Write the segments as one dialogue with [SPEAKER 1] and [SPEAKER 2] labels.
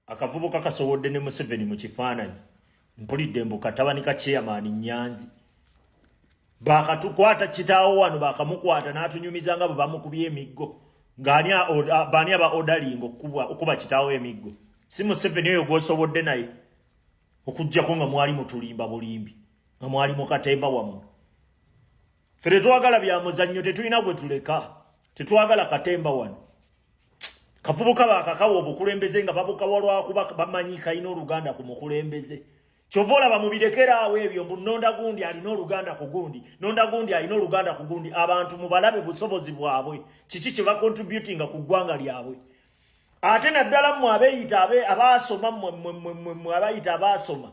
[SPEAKER 1] Akavubuka kasowodde ne Museveni mu kifaananyi. Mpulidde mbu katabani ka chairman Nyanzi. Bakatukwata kitaawo wano bakamukwata n'atunyumiza nga bwe bamukubye emiggo. Ng'ani baani aba odalinga okuba kitaawo emiggo? Si Museveni oyo gw'osobodde naye. Okuggyako nga mwali mutulimba bulimbi. Nga mwali mu katemba wammwe. Ffe tetwagala bya muzannyo, tetulina gwe tuleka. Tetwagala katemba wano. Kavubuka bakakawa obukulembeze nga babukawa lwakuba bamanyi kalina oluganda ku mukulembeze. Kyova olaba mubirekera awo ebyo mbu nonda gundi alina oluganda ku gundi, nonda gundi alina oluganda ku gundi. Abantu mubalabe busobozi bwabwe, kiki kye bakontributinga ku ggwanga lyabwe. Ate naddala mmwe abeeyita abaasoma, mmwe abayita abaasoma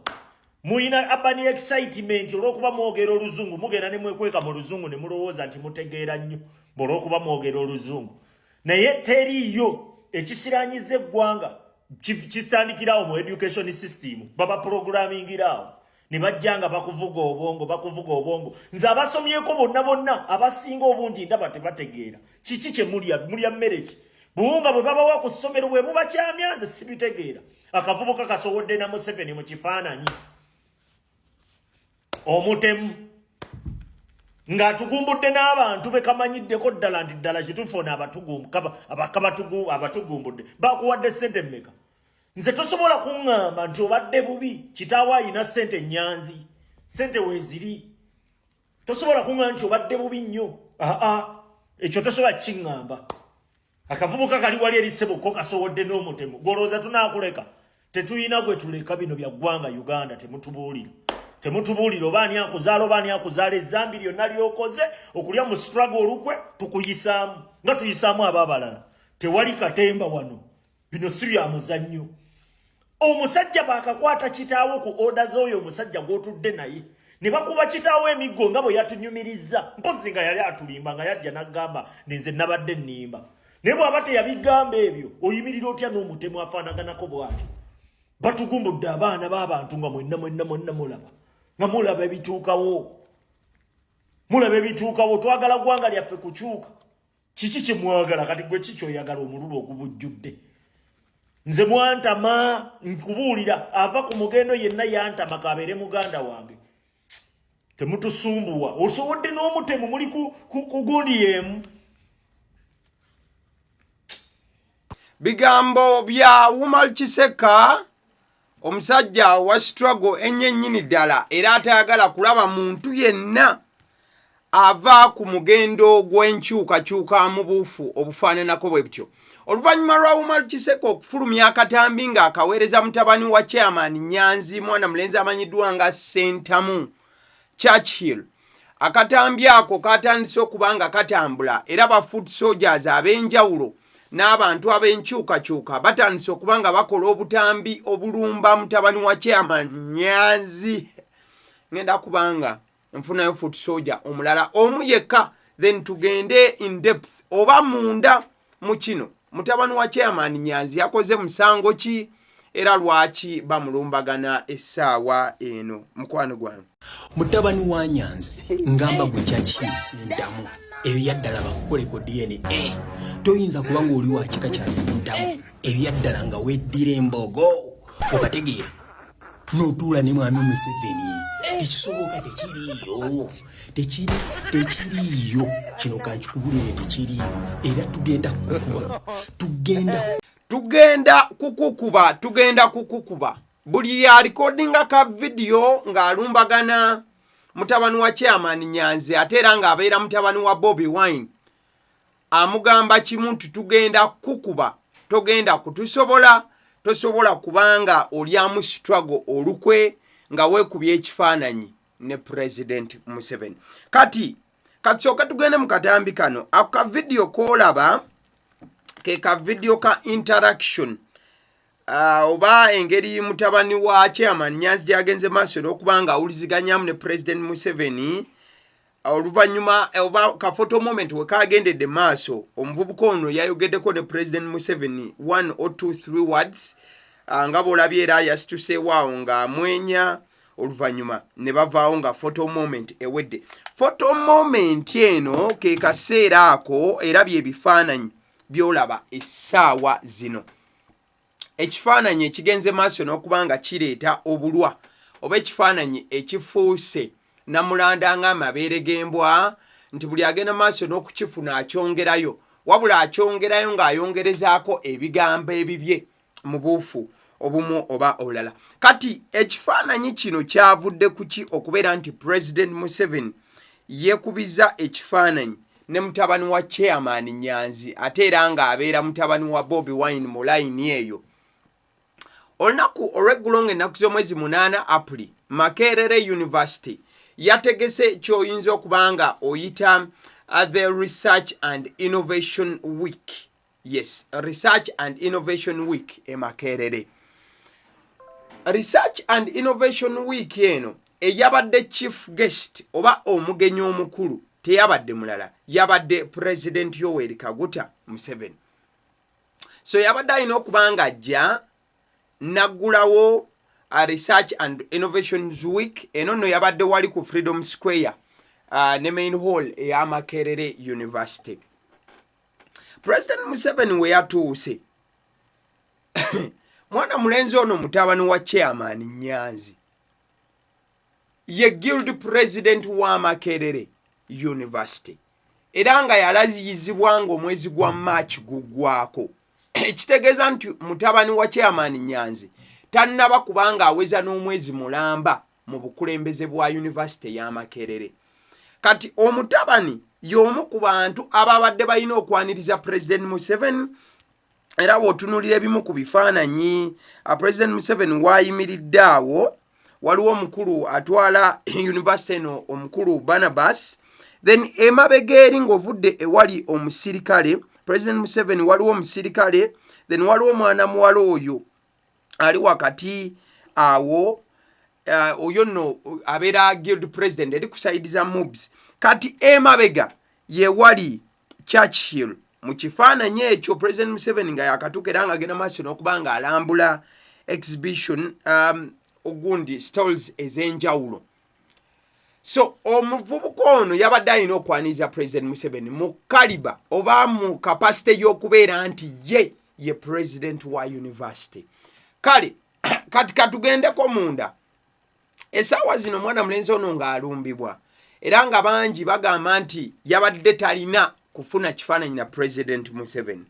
[SPEAKER 1] muyina urban excitement olw'okuba mwogera oluzungu, mugenda ne mwekweka mu luzungu ne mulowooza nti mutegeera nnyo olw'okuba mwogera oluzungu. Naye teriiyo ekisiranyiza eggwanga kitandikirawo mu education system, baba programmingirawo ne bajja nga bakuvuga obwongo, bakuvuga obwongo. Nze abasomyeko bonna bonna abasinga obungi ndaba tebategeera kiki kye mulya, mulya mmere ki, buwunga bwe babawa ku ssomero bwe bubakyamya, nze sibitegeera. Akavubuka kasowodde na Museveni mu kifaananyi, omutemu ng'atugumbudde n'abantu be kamanyiddeko ddala nti ddala kituufu ono abatugumbudde. Bakuwadde ssente mmeka? Nze tosobola kuŋŋamba nti obadde bubi, kitaawo ayina ssente nnyanzi, ssente weeziri. Tosobola kuŋŋamba nti obadde bubi nnyo, aa ekyo tosobola kiŋŋamba. Akavubuka kali wali eri ssebo ko kasowodde n'omutemu, gw'olowooza tunaakuleka? Tetulina gwe tuleka, bino bya ggwanga Uganda. Temutubuulira, temutubuulira oba ani akuzaala, oba ani akuzaala. Ezambi lyonna lyokoze okulya mu struggle olukwe tukuyisaamu nga tuyisaamu ab'abalala. Tewali katemba wano, bino si bya muzannyo. Omusajja baakakwata kitaawo ku oda z'oyo omusajja gw'otudde naye ne bakuba kitaawo emiggo nga bwe yatunyumirizza. Mpozi nga yali atulimba nga yajja n'agamba nze nabadde nnimba, naye bw'aba teyabigamba ebyo, oyimirira otya n'omutemu afaanaganako bw'atyo? Batugumbudde abaana b'abantu nga mwenna mwenna mwenna mulaba, nga mulaba ebituukawo, mulaba ebituukawo. Twagala ggwanga lyaffe kukyuka. Kiki kye mwagala kati? Gwe ki kyoyagala? Omululu ogubujjudde. Nze mwantama, nkubuulira, ava ku mugendo yenna yantama, kabeere muganda wange. Temutusumbuwa. Osobodde n'omutemu muli ku gundi y'emu.
[SPEAKER 2] Bigambo bya Umar Kiseka, omusajja wa struggle ennyo ennyini ddala, era atayagala kulaba muntu yenna ava ku mugendo gw'enkyukakyuka mu buufu obufaananako bwe butyo. Oluvannyuma lwa Umar Kiseka okufulumya akatambi ng'akaweereza mutabani wa chairman Nyanzi, mwana mulenzi amanyiddwa nga Sentamu Churchill, akatambi ako katandise okuba nga katambula, era ba foot soldiers ab'enjawulo n'abantu ab'enkyukakyuka batandise okuba nga bakola obutambi obulumba mutabani wa chairman Nyanzi. Ngenda kubanga nfunayo foot soldier omulala omu yekka, then tugende in depth oba munda mu kino. Mutabani wa chairman Nyanzi yakoze musango ki, era lwaki bamulumbagana essaawa eno? Mukwano gwange,
[SPEAKER 3] mutabani wa Nyanzi, ngamba gwe Churchill Sentamu, ebyaddala bakukoleko DNA. Toyinza kuba ng'oli wa kika kya Sentamu, ebyaddala nga weddira embogo, okategeera, n'otuula ne mwami Museveni. Tekisoboka, tekiriiyo, tekiri, tekiriiyo. Kino kankikubulire, tekiriiyo, era tugenda kukukuba, tugenda
[SPEAKER 2] Tugenda kukukuba, tugenda kukukuba. Buli yalikodinga ka vidiyo ng'alumbagana mutabani wa chairman Nyanzi, ate era ng'abeera mutabani wa Bobi Wine, amugamba kimu nti tugenda kukukuba, togenda kutusobola, tosobola kubanga olyamu struggle olukwe nga weekubya ekifaananyi ne President Museveni. Kati katusooke tugende mu katambi kano. Ako ka vidiyo koolaba ke ka vidiyo ka interaction oba engeri mutabani wa chairman Nyanzi gyagenze maaso era okuba nga awuliziganyamu ne President Museveni oluvannyuma oba ka photo moment we kagendedde maaso. Omuvubuka ono yayogeddeko ne President Museveni one or two three words, nga bw'olabye, era yasituseewaawo ng'amwenya. Oluvannyuma ne bavaawo nga photo moment ewedde. Photo moment eno ke kaseera ako, era bye bifaananyi by'olaba essaawa zino. Ekifaananyi ekigenze maaso n'okuba nga kireeta obulwa oba ekifaananyi ekifuuse namulanda ng'amabeere g'embwa nti buli agenda maaso n'okukifuna akyongerayo, wabula akyongerayo ng'ayongerezaako ebigambo ebibye mu buufu obumu oba obulala. Kati ekifaananyi kino kyavudde kuki okubeera nti President Museveni yeekubiza ekifaananyi ne mutabani wa Chairman Nyanzi, ate era ng'abeera mutabani wa Bobi Wine mu layini eyo? Olunaku olw'eggulo ng'ennaku z'omwezi 8 Apuli, Makerere University yategese ky'oyinza okuba nga oyita the Research and Innovation Week. Yes, Research and Innovation Week e Makerere. Research and Innovation Week eno eyabadde chief guest oba omugenyi omukulu teyabadde mulala, yabadde President Yoweri Kaguta Museveni. So yabadde alina okuba nga ajja naggulawo Research and Innovations Week eno nno. Yabadde wali ku Freedom Square ne main hall eya Makerere University. President Museveni we yatuuse, mwana mulenzi ono mutabani wa Chairman Nyanzi ye guild president wa Makerere University, era nga yalayizibwa nga omwezi gwa March guggwako, ekitegeeza nti mutabani wa Chairman Nyanzi tannaba kubanga aweza n'omwezi mulamba mu bukulembeze bwa yunivasite ya Makerere. Kati omutabani y'omu ku bantu ababadde balina okwaniriza President Museveni, era bw'otunuulira ebimu ku bifaananyi, President Museveni waayimiridde awo waliwo omukulu atwala yunivasite eno, omukulu Barnabas. Then emabega eri ng'ovudde ewali omusirikale President Museveni waliwo omusirikale, then waliwo omwana muwala oyo ali wakati awo, oyo nno abeera guild president eri ku side za MUBS. Kati emabega yewali Churchill mu kifaananyi ekyo, President Museveni nga yakatuuka era nga agenda maaso n'okuba nga alambula exhibition ogundi stalls ez'enjawulo. So omuvubuka ono yabadde alina okwaniriza President Museveni mu kaliba oba mu capacity y'okubeera nti ye ye president wa university. Kale kati katugendeko munda. Essaawa zino omwana mulenzi ono ng'alumbibwa era nga bangi bagamba nti yabadde talina kufuna kifaananyi na President Museveni.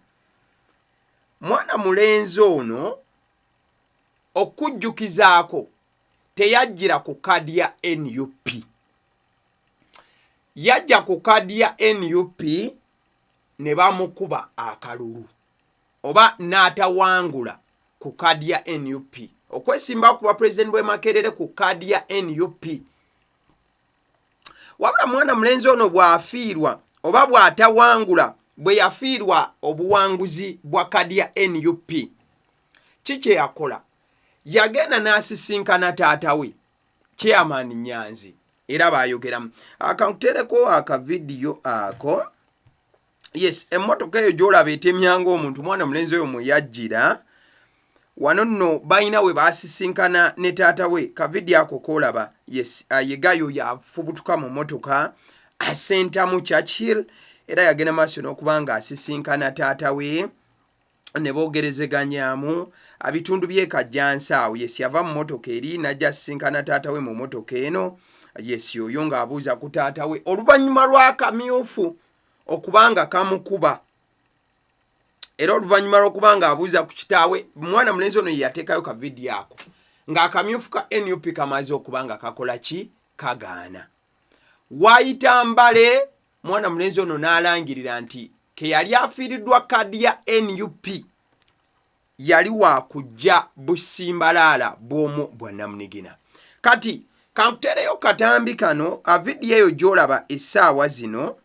[SPEAKER 2] Mwana mulenzi ono, okujjukizaako, teyajjira ku kaadi ya NUP, yajja ku kaadi ya NUP ne bamukuba akalulu oba n'atawangula ku kaadi ya NUP okwesimba ku bwapulezidenti bw'e Makerere ku kaadi ya NUP. Wabula mwana mulenzi ono bw'afiirwa oba bw'atawangula, bwe yafiirwa obuwanguzi bwa kaadi ya NUP, ki kye yakola? Yagenda n'asisinkana taata we, Chairman Nyanzi, era baayogeramu. Akankuteereko akavidiyo ako. Yes, emmotoka eyo gy'olaba etemyanga omuntu, mwana mulenzi oyo mwe yajjira. Wano nno balina we baasisinkana ne taata we. Kavidiyo ako koolaba, yes, yegayo yafubutuka mu mmotoka Sentamu Churchill, era yagenda maaso n'okuba nga asisinkana taata we ne boogerezeganyaamu bitundu by'e Kajjansi awo. Yes, yava mu mmotoka eri n'ajja asisinkana taata we mu mmotoka eno. Yes, oyo ng'abuuza ku taata we oluvannyuma lw'akamyufu okuba nga kamukuba, era oluvannyuma lw'okuba nga abuuza ku kitaawe, mwana mulenzi ono ye yateekayo ka vidiyo ako ng'akamyufu ka NUP kamaze okuba nga kakola ki? Kagaana. Waayita mbale, mwana mulenzi ono n'alangirira nti ke yali afiiriddwa kaadi ya NUP, yali wakujja busimbalaala bw'omu bwa namunigina. Kati kankuteereyo katambi kano. Vidiyo eyo gy'olaba essaawa zino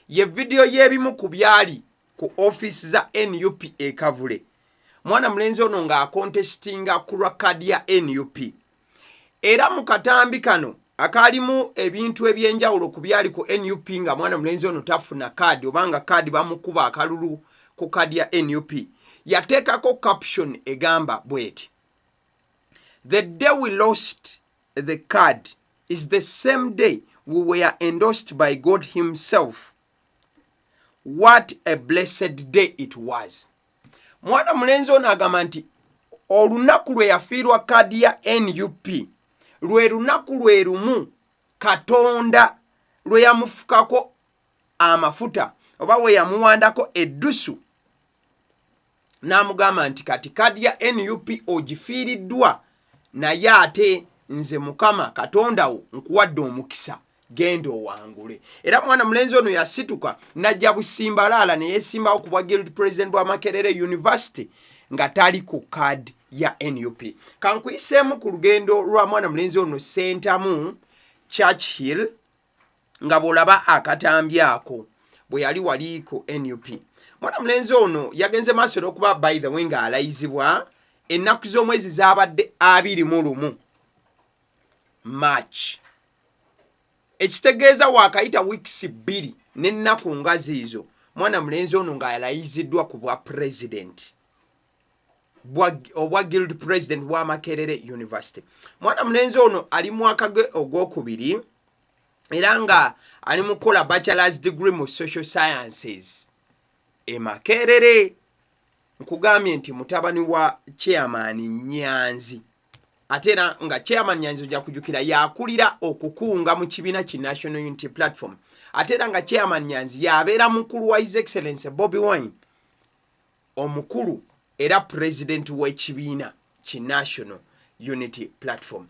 [SPEAKER 2] ye vidiyo y'ebimu ku byali ku ofiisi za NUP e Kavule, mwana mulenzi ono ng'akontesitinga ku lwa kaadi ya NUP. Era mu katambi kano akaalimu ebintu ebyenjawulo ku byali ku NUP nga mwana mulenzi ono tafuna kaadi oba nga kaadi bamukuba akalulu ku kaadi ya NUP, yateekako caption egamba bweti: "The day we lost the card is the same day we were endorsed by God himself. What a blessed day it was." Mwana mulenzi ono agamba nti olunaku lwe yafiirwa kaadi ya nup lwe lunaku lwe lumu Katonda lwe yamufukako amafuta oba we yamuwandako eddusu n'amugamba nti kati kaadi ya nup ogifiiriddwa, naye ate nze Mukama Katonda wo nkuwadde omukisa, genda owangule. Era mwana mulenzi ono yasituka najja busimbalaala ne yeesimbawo ku bwa guild president bwa Makerere University nga tali ku kaadi ya nup. Kankuyiseemu ku lugendo lwa mwana mulenzi ono Sentamu Churchill nga bw'olaba akatambi ako bwe yali wali ku nup. Mwana mulenzi ono yagenze maaso n'okuba, by the way, ng'alayizibwa ennaku z'omwezi zaabadde 21 March, ekitegeeza waakayita weeks 2 n'ennaku nga ziizo mwana mulenzi ono ng'alayiziddwa ku bwa president obwa guild president bwa Makerere University. Mwana mulenzi ono ali mwaka gwe ogwokubiri era nga ali mu kukola bachelors degree mu social sciences e Makerere. Nkugambye nti mutabani wa chairman Nyanzi, ate era nga chairman Nyanzi ojja kujukira yakulira okukunga mu kibiina ki National Unity Platform, ate era nga chairman Nyanzi yabeera mukulu wa His Excellence Bobi Wine omukulu era president w'ekibiina ki National Unity Platform.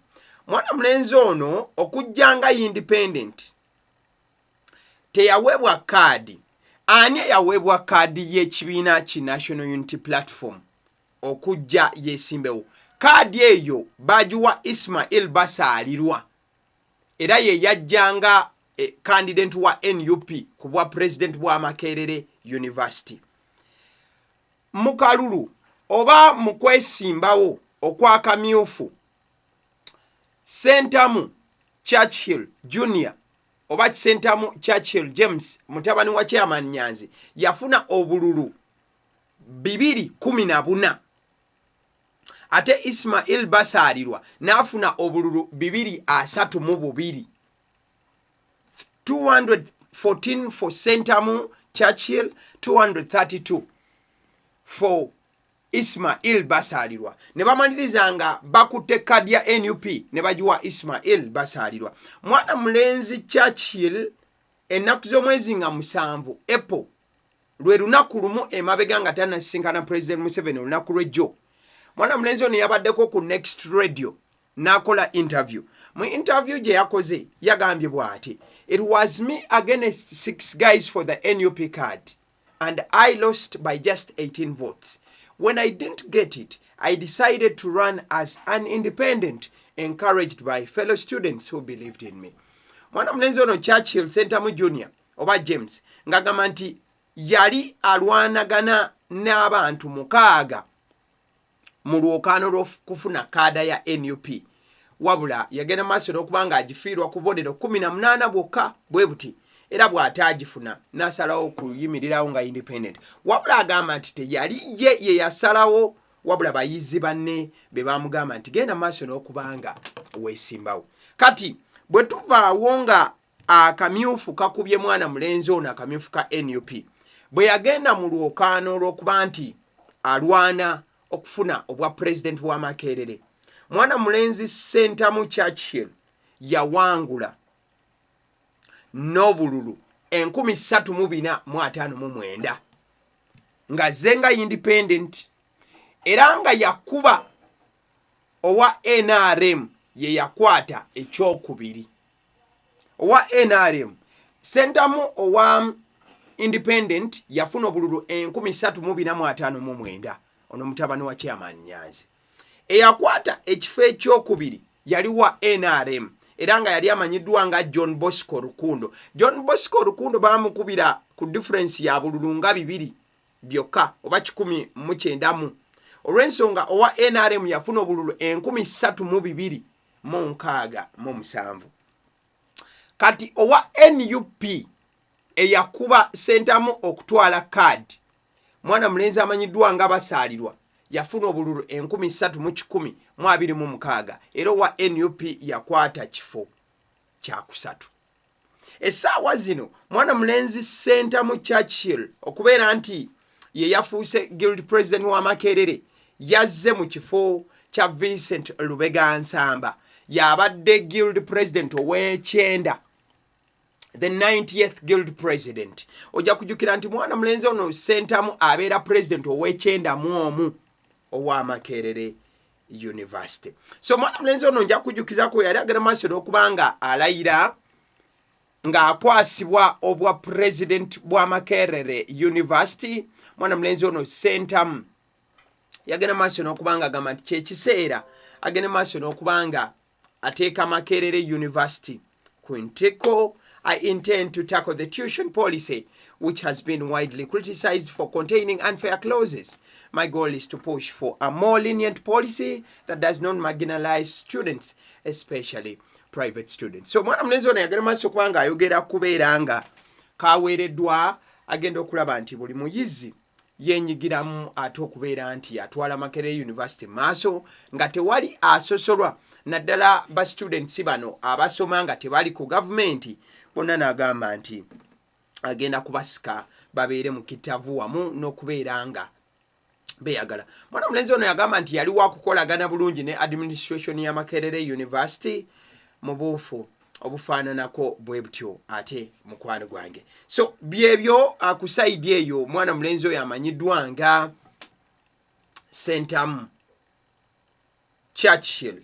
[SPEAKER 2] Mwana mulenzi ono okujja nga independent teyaweebwa kaadi. Ani eyaweebwa kaadi y'ekibiina ki National Unity Platform okujja yeesimbewo? Kaadi eyo bagiwa Ismail Basaalirwa, era ye yajjanga candidate wa nup ku bwa president bwa Makerere University. Mu kalulu oba mu kwesimbawo okwakamyufu, Sentamu Churchill Junior oba Sentamu Churchill James, mutabani wa chairman Nyanzi, yafuna obululu 214, ate Ismail Basaalirwa n'afuna obululu 232, 214 for Sentamu Churchill, 232 for Ismail Basaalirwa, ne bamaliriza nga bakutte kadi ya nup ne bagiwa Ismail Basaalirwa. Mwana mulenzi Churchill, ennaku z'omwezi nga 7 April, lwe lunaku lumu emabega nga tanasisinkana President Museveni olunaku lwejjo, mwana mulenzi ono yabaddeko ku Next Radio n'akola interview. Mu interview gye yakoze yagambye bw'ati: "It was me against six guys for the NUP card and I lost by just 18 votes. When I didn't get it, I decided to run as an independent, encouraged by fellow students who believed in me." Mwana mulenzi ono Churchill Sentamu Junior oba James ng'agamba nti yali alwanagana n'abantu mukaaga mu lwokaano lw'okufuna kaada ya nup, wabula yagenda maaso n'okuba ng'agifiirwa ku bubonero 18 bwokka bwe buti, era bw'ataagifuna n'asalawo okuyimirirawo nga independent. Wabula agamba nti teyali ye ye yasalawo, wabula bayizi banne be bamugamba nti genda maaso n'okuba nga weesimbawo. Kati bwe tuvaawo nga akamyufu kakubye mwana mulenzi ono akamyufu ka nup, bwe yagenda mu lwokaano olw'okuba nti alwana okufuna obwa pulezidenti wa Makerere, mwana mulenzi Sentamu Churchill yawangula n'obululu 3459 nga ze nga independent, era nga yakuba owa NRM ye yakwata ekyokubiri. Owa NRM Sentamu owa independent yafuna obululu 3459. Ono mutabani wa chairman Nyanzi. Eyakwata ekifo ekyokubiri yali wa NRM era nga yali amanyiddwa nga John Bosco Rukundo. John Bosco Rukundo bamukubira ku difference ya bululu nga bibiri byokka oba 190, olw'ensonga owa NRM yafuna obululu 3267. Kati owa nup eyakuba Sentamu okutwala kaadi, mwana mulenzi amanyiddwa nga Basaalirwa, yafuna obululu 3126, era owa nup yakwata kifo kyakusatu. Essaawa zino mwana mulenzi Sentamu Churchill okubeera nti ye yafuuse guild president wa Makerere, yazze mu kifo kya Vincent Lubega Nsamba, y'abadde guild president ow'ekyenda, the 90th guild president. Ojja kujjukira nti mwana mulenzi ono Sentamu abeera president ow'ekyenda mu omu owa Makerere University. So mwana mulenzi ono nja kujjukizako yali agenda maaso n'okuba nga alayira ng'akwasibwa obwa president bwa Makerere University. Mwana mulenzi ono Sentamu yagenda maaso n'okuba nga agamba nti kyekiseera agenda maaso n'okuba nga ateeka Makerere University ku ntiko. I intend to tackle the tuition policy, which has been widely criticized for containing unfair clauses. My goal is to push for a more lenient policy that does not marginalize students, especially private students. So mwana mulenzi ono yagenda maaso okuba nga ayogera kubeera nga kaweereddwa agenda okulaba nti buli muyizi yenyigiramu ate okubeera nti atwala Makerere University maaso nga tewali asosolwa, naddala ba students bano abasoma nga tebali ku gavumenti bonna, n'agamba nti agenda kubasika babeere mu kitavu wamu n'okubeera nga beyagala. Mwana mulenzi ono yagamba nti yali wakukolagana bulungi ne administration ya Makerere University mu buufu obufaananako bwe butyo. Ate mukwano gwange, so byebyo ku side eyo mwana mulenzi oyo amanyiddwa nga Sentamu Churchill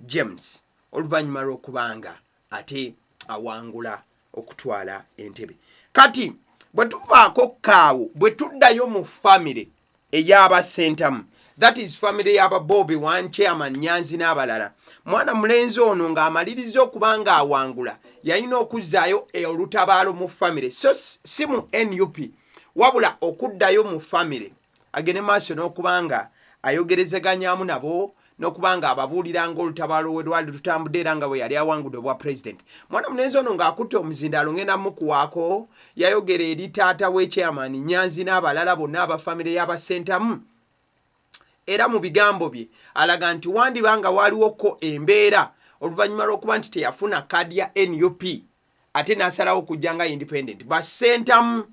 [SPEAKER 2] James, oluvannyuma lw'okubanga ate awangula okutwala entebe. Kati bwe tuvaako kaawo, bwe tuddayo mu famire ey'Abasentamu, that is family y'aba Bobi Wine, chairman Nyanzi n'abalala, mwana mulenzi ono ng'amaliriza okuba nga awangula yalina okuzzaayo olutabaalo mu famire, so si mu NUP, wabula okuddayo mu famire agende maaso n'okuba nga ayogerezeganyamu nabo n'okuba nga ababuulira nga olutabaalo we lwali lutambudde era nga bwe yali awangudde obwa president. Mwana mulenzi ono ng'akutte omuzindaalo ngenda mukuwaako, yayogera eri taata we chairman Nyanzi n'abalala bonna abafamire y'Abasentamu, era mu bigambo bye alaga nti wandiba nga waliwoko embeera oluvannyuma lw'okuba nti teyafuna kaadi ya NUP ate n'asalawo okujja nga independent, Basentamu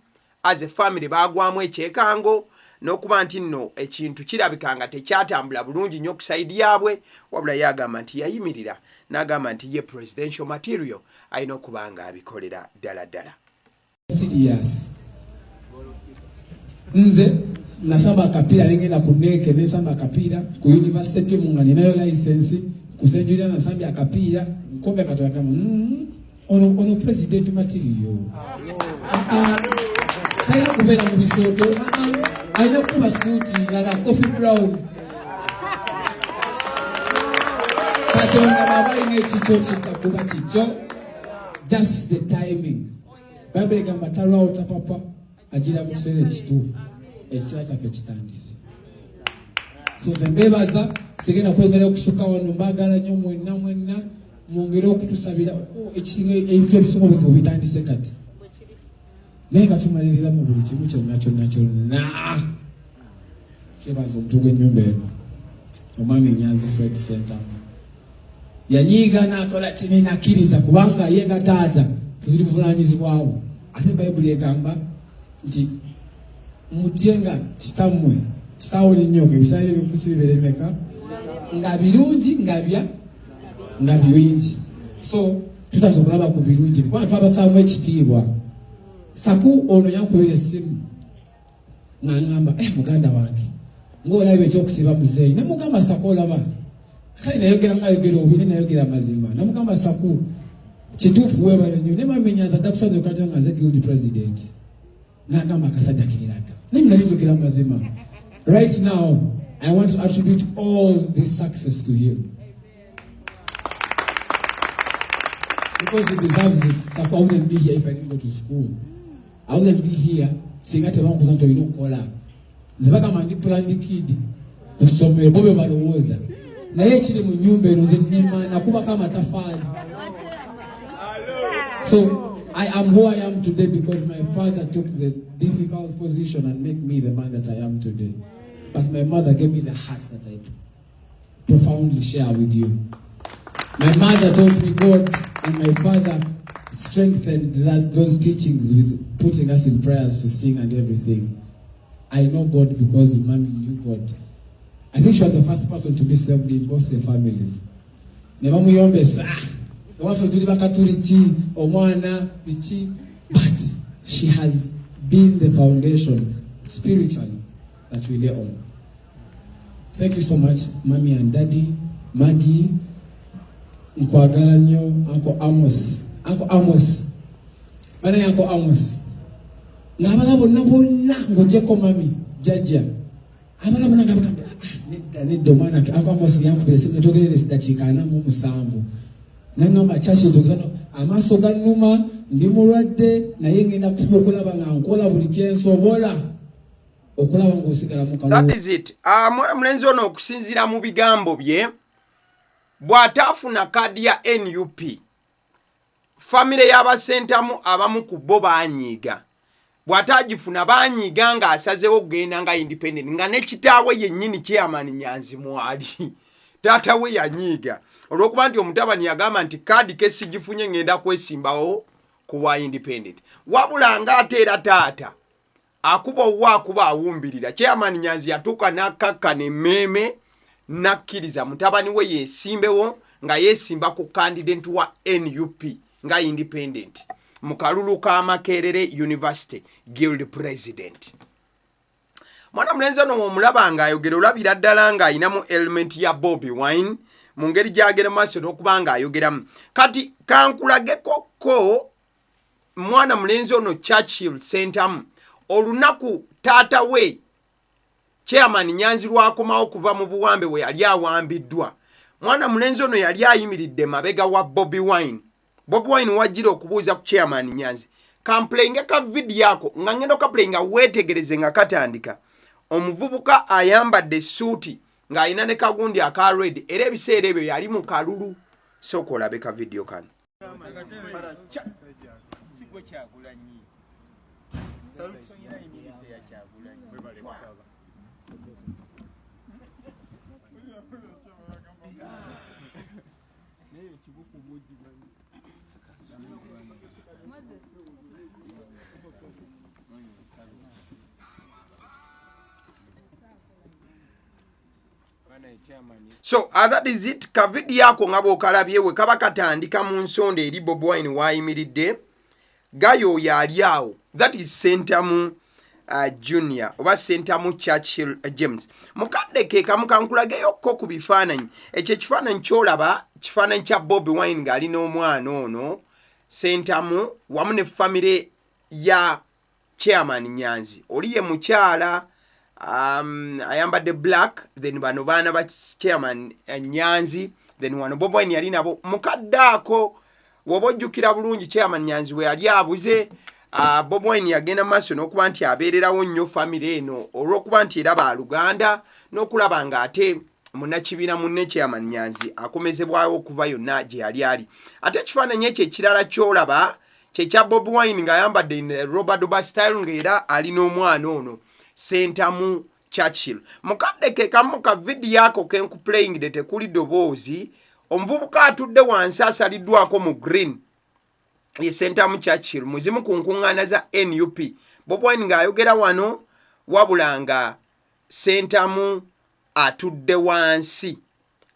[SPEAKER 2] as a family bagwamu ekyekango n'okuba nti nno ekintu kirabika nga tekyatambula bulungi nnyo ku side yaabwe. Wabula ye agamba nti yayimirira n'agamba nti ye presidential material alina okuba nga abikolera ddala ddala.
[SPEAKER 4] Serious, nze nasamba akapiira nengenda ku neeke, nensamba akapiira ku university team nga ninayo license. Ku St Julia nasambye akapiira nkombe katonda ono president material. Ah, ah, talina kubeera mu bisooto. Ah, alina kukuba suuti nga Coffee Brown. Katonda bw'aba alina ekikyo kijja kuba kikyo. That's the timing. Bayibuli egamba talwawo, tapapa, agira mu kiseera ekituufu. Ekira kyaffe kitandise. So nze mbebaza, sigenda kwegera okusukka wano. Mbagala nnyo mwenna mwenna, mwongere okutusabira. Oh, ekisinga ebintu ebisinga obuzibu bitandise kati, naye nga tumaliriza mu buli kimu kyonna kyonna kyonna. Kyebaza omuntu gw'ennyumba eno, omwami Nyanzi Fred Sentamu, yanyiiga n'akola kini nakkiriza, kubanga ye nga taata tuziri buvunanyizibwawo. Ate Bayibuli egamba nti mutyenga kitammwe, kitaawo nennyoko, ebisaaniro ebikusi biberemeka nga birungi nga bya nga bingi. So tutaza okulaba ku birungi kubanga twabasaamu ekitiibwa. Saku ono yankubira essimu ng'angamba, eh, muganda wange, ng'olaba ekyokusiba muzeeyi. Namugamba, Saku, olaba kale nayogera nga ayogera obubi, nayogera amazima. Namugamba, Saku, kituufu, weebale nnyo, ne bamenyanza dda kusanyuka nnyo nga nze guild president. Nagamba akasajja keeraga, naye nali njogera amazima. Right now I want to attribute all this success to him because he deserves it. Saku, I wouldn't be here if I didn't go to school. I wouldn't be here singa tebankuza nti olina okukola. Nze bagamba ndi planned kid ku ssomero, bo bwe balowooza, naye ekiri mu nnyumba eno nze nnima nakubako amatafaali. So I am who I am today because my father took the difficult position and make me the man that I am today. But my mother gave me the heart that I profoundly share with you. My mother taught me God, and my father strengthened those teachings with putting us in prayers to sing and everything. I know God because mommy knew God. I think she was the first person to be saved in both the families. Ne bamuyombesa ewaffe tuli bakatuliki omwana biki, but she has been the foundation spiritually that we lay on. Thank you so much, mommy and daddy. Maggie, nkwagala nnyo. Uncle Amos, Uncle Amos, bana Uncle Amos ng'abala bonna bonna ng'ogyeko mami jjajja, abala bonna nga bagamba, "Ah, nedda nedda omwana." Uncle Amos yankubira esimu netwogerera dakiika 47 nangamba kyakintogezano amaaso gannuma, ndi mulwadde, naye ngenda kufuba okulaba nga nkola buli kyensobola okulaba ng'osigala mu
[SPEAKER 2] That
[SPEAKER 4] kalulu.
[SPEAKER 2] is it. Mwana mulenzi ono, okusinziira mu bigambo bye, bw'ataafuna kaadi ya NUP, famire y'abasentamu abamu ku bo baanyiiga. Bw'ataagifuna baanyiiga ng'asazeewo okugenda nga independent, nga ne kitaawe yennyini Chairman Nyanzi mwali. Taata we yanyiiga olw'okuba nti omutabani yagamba nti kaadi ke sigifunye, ngenda kwesimbawo ku bwa independent. Wabula ng'ate era taata akuba owwa akuba awumbirira, Chairman Nyanzi yatuuka n'akkakkana emmeeme n'akkiriza mutabani we yeesimbewo, nga yeesimba ku candidate wa NUP nga independent mu kalulu ka Makerere University Guild president. Mwana mulenzi ono omulaba ng'ayogera, olabira ddala ng'ayinamu element ya Bobi Wine mu ngeri gy'agenda maaso n'okuba ng'ayogeramu. Kati kankulagekokko mwana mulenzi ono Churchill Sentamu, olunaku taata we Chairman Nyanzi lwakomawo okuva mu buwambe we yali awambiddwa, mwana mulenzi ono yali ayimiridde mabega wa Bobi Wine. Bobi Wine wajjira okubuuza ku Chairman Nyanzi. Kampulenge ka vidiyo ako nga ngenda okapulenge, weetegereze nga katandika, omuvubuka ayambadde essuuti ng'alina ne kagundi aka red, era ebiseera ebyo yali mu kalulu. Sooka olabe ka vidiyo kano.
[SPEAKER 5] Sigwe Kyagulanyi. Salutolina immunity ya Kyagulanyi.
[SPEAKER 2] So that is it. Ka vidiyo ako nga bw'okalabye, we kaba katandika mu nsonda eri Bobi Wine waayimiridde, gayo oyo ali awo, that is Sentamu Junior oba Sentamu Churchill James. Mukadde ke kamu kankulageyokko ku bifaananyi. Ekyo ekifaananyi kyolaba kifaananyi kya Bobi Wine ng'ali n'omwana ono Sentamu wamu ne famire ya Chairman Nyanzi. Oli ye mukyala ayambadde black, then bano baana ba Chairman Nyanzi, then wano Bobi Wine yali nabo mukadde ako. Woba ojjukira bulungi, Chairman Nyanzi we yali abuze, Bobi Wine yagenda mu maaso n'okuba nti abeererawo nnyo famire eno olw'okuba nti era baluganda, n'okulaba ng'ate munnakibiina munne Chairman Nyanzi akomezebwawo okuva yonna gye yali ali. Ate ekifaananyi ekyo ekirala ky'olaba kyekya Bobi Wine ng'ayambadde in Robert Doba style, ng'era ali n'omwana ono Sentamu Churchill. Mukadde ke kamu ka vidiyo ako kenkuplayingde tekuli ddoboozi. Omuvubuka atudde wansi asaliddwako mu green ye Sentamu Churchill muzimu ku nkuŋŋaana za NUP. Bobi Wine ng'ayogera wano, wabula nga Sentamu atudde wansi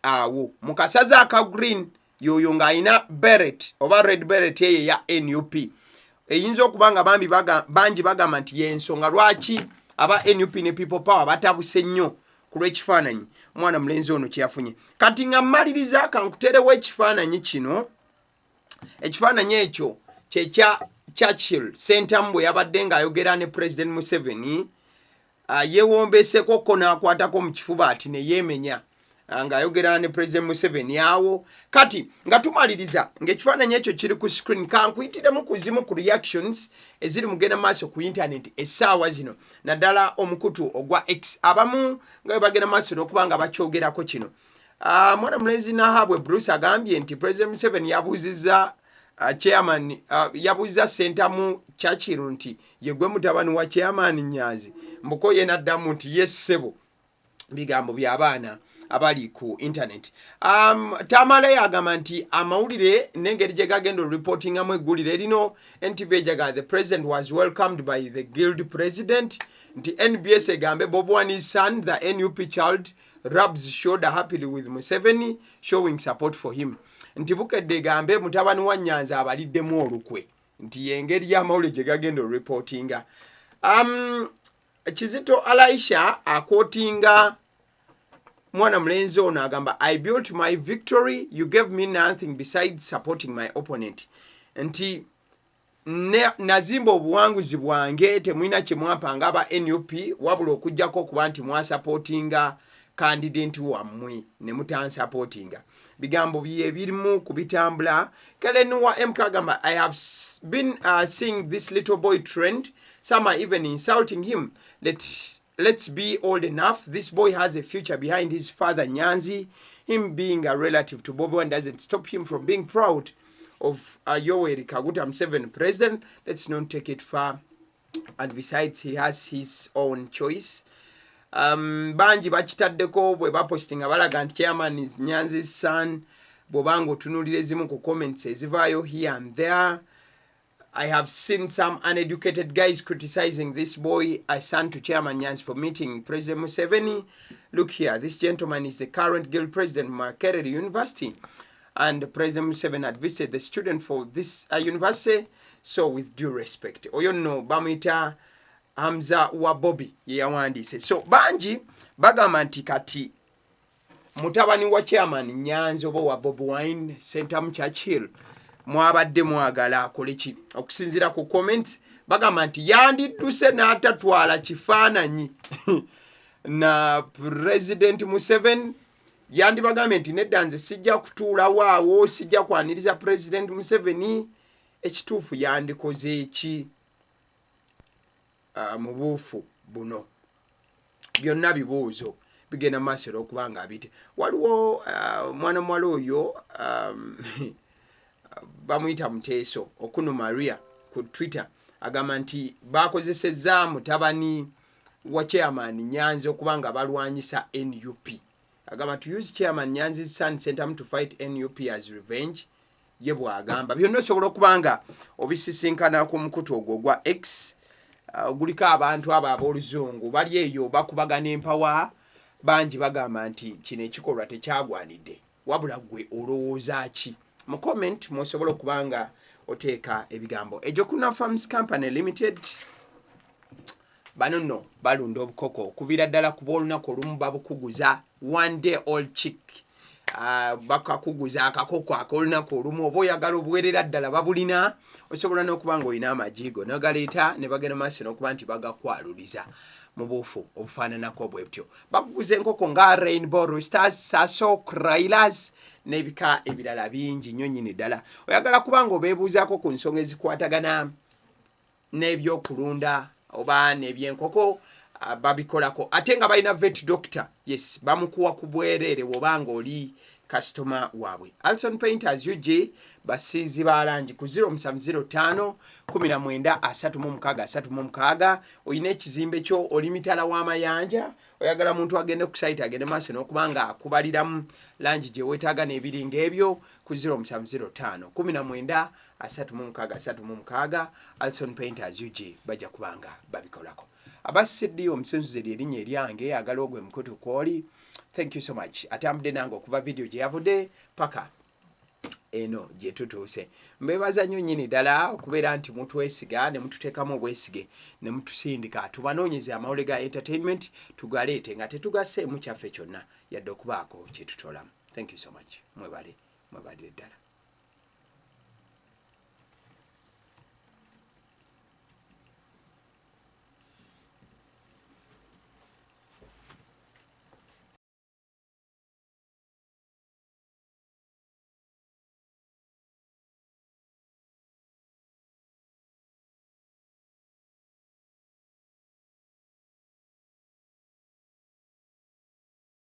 [SPEAKER 2] awo mu kasaza aka green, yoyo ng'alina beret oba red beret eyo eya NUP, eyinza okuba nga bambi bangi bagamba nti yensonga lwaki aba NUP ne People Power batabuse nnyo ku lw'ekifaananyi omwana mulenzi ono kyeyafunye. Kati nga mmaliriza, kankuteerewo ekifaananyi kino. Ekifaananyi ekyo kyekya Churchill Sentamu bwe yabadde ng'ayogera ne President Museveni, yeewombeeseko ko n'akwatako mu kifuba ati ne yeemenya, ng'ayogera ne President Museveni awo. Kati nga tumaliriza, ng'ekifaananyi ekyo kiri ku screen, kankuyitiremu ku zimu ku reactions eziri mugenda maaso ku internet essaawa zino, naddala omukutu ogwa X, abamu nga bwe bagenda maaso n'okuba nga bakyogerako kino. Mwana mulenzi Nahabwe Bruce agambye nti President Museveni yabuuzizza chairman, yabuuzizza Sentamu Churchill nti ye gwe mutabani wa Chairman Nyanzi, mbuko ye naddamu nti ye ssebo. Bigambo by'abaana abali ku internet. Tamale agamba nti amawulire n'engeri gye gagenda oreportingamu eggulire erino, NTV ejaga, "The president was welcomed by the guild president." Nti NBS egambe Bobi Wine's son, the NUP child, rubs shoulder happily with Museveni, showing support for him. Nti Bukedde egambe mutabani wa Nyanzi abaliddemu olukwe, nti yengeri y'amawulire gye gagenda oreportinga. Kizito Alaisha aquotinga mwana mulenzi ono, agamba, "I built my victory. You gave me nothing besides supporting my opponent." Nti nazimba obuwanguzi bwange, temulina kyemwampa nga aba NUP, wabula okugjako okuba nti mwasupportinga candidate wammwe ne mutansupportinga. Bigambo bye birimu ku bitambula. Kelen wa MK agamba, "I have been seeing this little boy trend. Some are even insulting him. Let's be old enough. This boy has a future behind his father Nyanzi. Him being a relative to Bobi Wine doesn't stop him from being proud of Yoweri Kaguta Museveni president. Let's not take it far, and besides, he has his own choice." Bangi bakitaddeko bwe bapostinga, balaga nti chairman Nyanzi's son. Bw'obanga otunuulira ezimu ku comments ezivaayo here and there, I have seen some uneducated guys criticizing this boy, a son to Chairman Nyanzi, for meeting President Museveni. Look here, this gentleman is the current guild president of Makerere University. And President Museveni had visited the student for this university. So with due respect. Oyo nno bamuyita Hamza wa Bobby ye yawandiise. So bangi bagamba nti kati mutabani wa Chairman Nyanzi oba wa Bobi Wine, Sentamu Churchill, mwabadde mwagala akole ki? Okusinziira ku comment, bagamba nti yandidduse n'atatwala kifaananyi na President Museveni. Yandibagambye nti nedda, nze sijja kutuulawo awo, sijja kwaniriza President Museveni. Ekituufu yandikoze ki mu buufu buno? Byonna bibuuzo bigenda mu maaso era okuba nga abite. Waliwo mwana muwala oyo bamuyita Muteeso Okunu Maria ku Twitter, agamba nti bakozesezza mutabani wa Chairman Nyanzi okuba nga balwanyisa NUP. Agamba, "To use Chairman Nyanzi's son Sentamu to fight NUP as revenge," ye bw'agamba. Byonna osobola okuba nga obisisinkana ku mukutu ogwo ogwa X, guliko abantu abo ab'oluzungu bali eyo bakubagana empawa. Bangi bagamba nti kino ekikolwa tekyagwanidde. Wabula gwe olowooza ki? Mu comment mwosobola okuba nga oteeka ebigambo. Ejokuna Farms Company Limited, bano nno balunda obukoko okuviira ddala kuba olunaku olumu babukuguza, one day old chick. Bakakuguza akakoko ak'olunaku olumu, oba oyagala obuwerera ddala babulina. Osobola n'okuba nga olina amajigo nogaleeta ne bagenda maaso n'okuba nti bagakwaluliza mu buufu obufaananako bwe butyo. Bakuguza enkoko nga rainbow roosters, sasso, broilers n'ebika ebirala bingi nnyo nnyini ddala. Oyagala kuba nga obeebuuzaako ku nsonga ezikwatagana n'ebyokulunda oba n'ebyenkoko, babikolako. Ate nga balina vet doctor, yes, bamukuwa ku bwereere bw'obanga oli kasitoma waabwe. Alson Painters UG, basiizi ba langi, ku 0705 19 36 36. Olina ekizimbe kyo, oli mitala w'amayanja, oyagala muntu agende ku site, agende maaso n'okuba nga akubaliramu langi gye weetaaga n'ebiringa ebyo, ku 0705 19 36 36, Alson Painters UG bajja kubanga babikolako. Aba CD omusunzuzi lyerinnya eryange, agala ogwe mukutu kwoli. Thank you so much atambudde nange okuva video gye yavudde paka eno gye tutuuse. Mbebaza nnyo nnyini ddala okubeera nti mutwesiga ne mututeekamu obwesige ne mutusindika tubanoonyeze amawulire ga entertainment, tugaleete nga tetugaseemu kyaffe kyonna yadde okubaako kye tutolamu. Thank you so much, mwebale, mwebalire ddala.